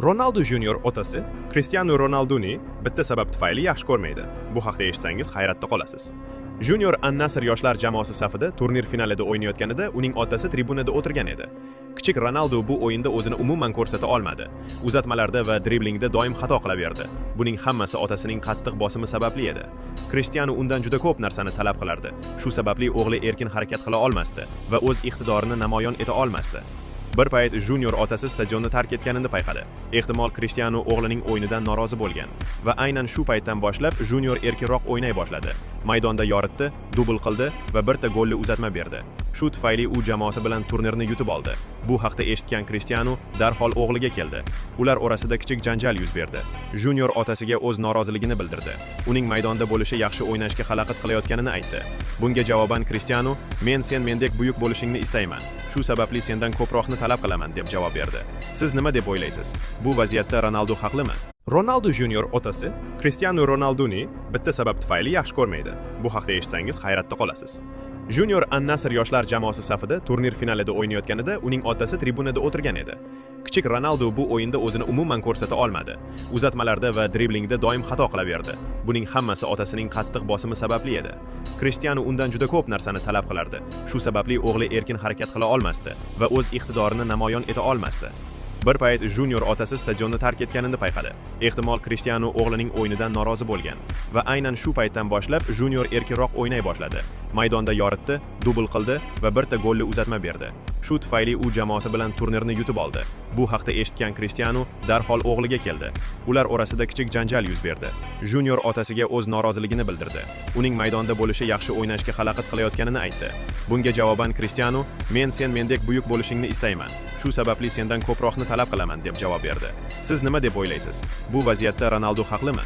Ronaldu Junior otasi Cristiano Ronalduni bitta sabab tufayli yaxshi ko'rmaydi. Bu haqda eshitsangiz, hayratda qolasiz. Junior An-Nasr yoshlar jamoasi safida turnir finalida o'ynayotganida uning otasi tribunada o'tirgan edi. Kichik Ronaldu bu o'yinda o'zini umuman ko'rsata olmadi. Uzatmalarda va driblingda doim xato qilaverdi. Buning hammasi otasining qattiq bosimi sababli edi. Cristiano undan juda ko'p narsani talab qilardi. Shu sababli o'g'li erkin harakat qila olmasdi va o'z iqtidorini namoyon eta olmasdi. Bir payt Junior otasi stadionni tark etganini payqadi. Ehtimol, Cristiano o'g'lining o'yinidan norozi bo'lgan va aynan shu paytdan boshlab Junior erkinroq o'ynay boshladi. Maydonda yoritdi, dubl qildi va birta golli uzatma berdi. Shu tufayli u jamoasi bilan turnirni yutib oldi. Bu haqda eshitgan Cristiano darhol o'g'liga keldi. Ular orasida kichik janjal yuz berdi. Junior otasiga o'z noroziligini bildirdi. Uning maydonda bo'lishi yaxshi o'ynashga xalaqit qilayotganini aytdi. Bunga javoban Cristiano: "Men sen mendek buyuk bo'lishingni istayman. Shu sababli sendan ko'proqni talab qilaman", deb javob berdi. Siz nima deb o'ylaysiz? Bu vaziyatda Ronaldu haqlimi? Ronaldu Junior otasi Cristiano Ronalduni bitta sabab tufayli yaxshi ko'rmaydi. Bu haqda eshitsangiz, hayratda qolasiz. Junior An-Nasr yoshlar jamoasi safida turnir finalida o'ynayotganida uning otasi tribunada o'tirgan edi. Kichik Ronaldu bu o'yinda o'zini umuman ko'rsata olmadi. Uzatmalarda va driblingda doim xato qilaverdi. Buning hammasi otasining qattiq bosimi sababli edi. Cristiano undan juda ko'p narsani talab qilardi. Shu sababli o'g'li erkin harakat qila olmasdi va o'z iqtidorini namoyon eta olmasdi. Bir payt Junior otasi stadionni tark etganini payqadi. Ehtimol, Cristiano o'g'lining o'yinidan norozi bo'lgan va aynan shu paytdan boshlab Junior erkinroq o'ynay boshladi. Maydonda yoritdi, dubl qildi va birta golli uzatma berdi. Shu tufayli u jamoasi bilan turnirni yutib oldi. Bu haqda eshitgan Cristiano darhol o'g'liga keldi. Ular orasida kichik janjal yuz berdi. Junior otasiga o'z noroziligini bildirdi. Uning maydonda bo'lishi yaxshi o'ynashga xalaqit qilayotganini aytdi. Bunga javoban Cristiano: "Men sen mendek buyuk bo'lishingni istayman. Shu sababli sendan ko'proqni talab qilaman", deb javob berdi. Siz nima deb o'ylaysiz? Bu vaziyatda Ronaldu haqlimi?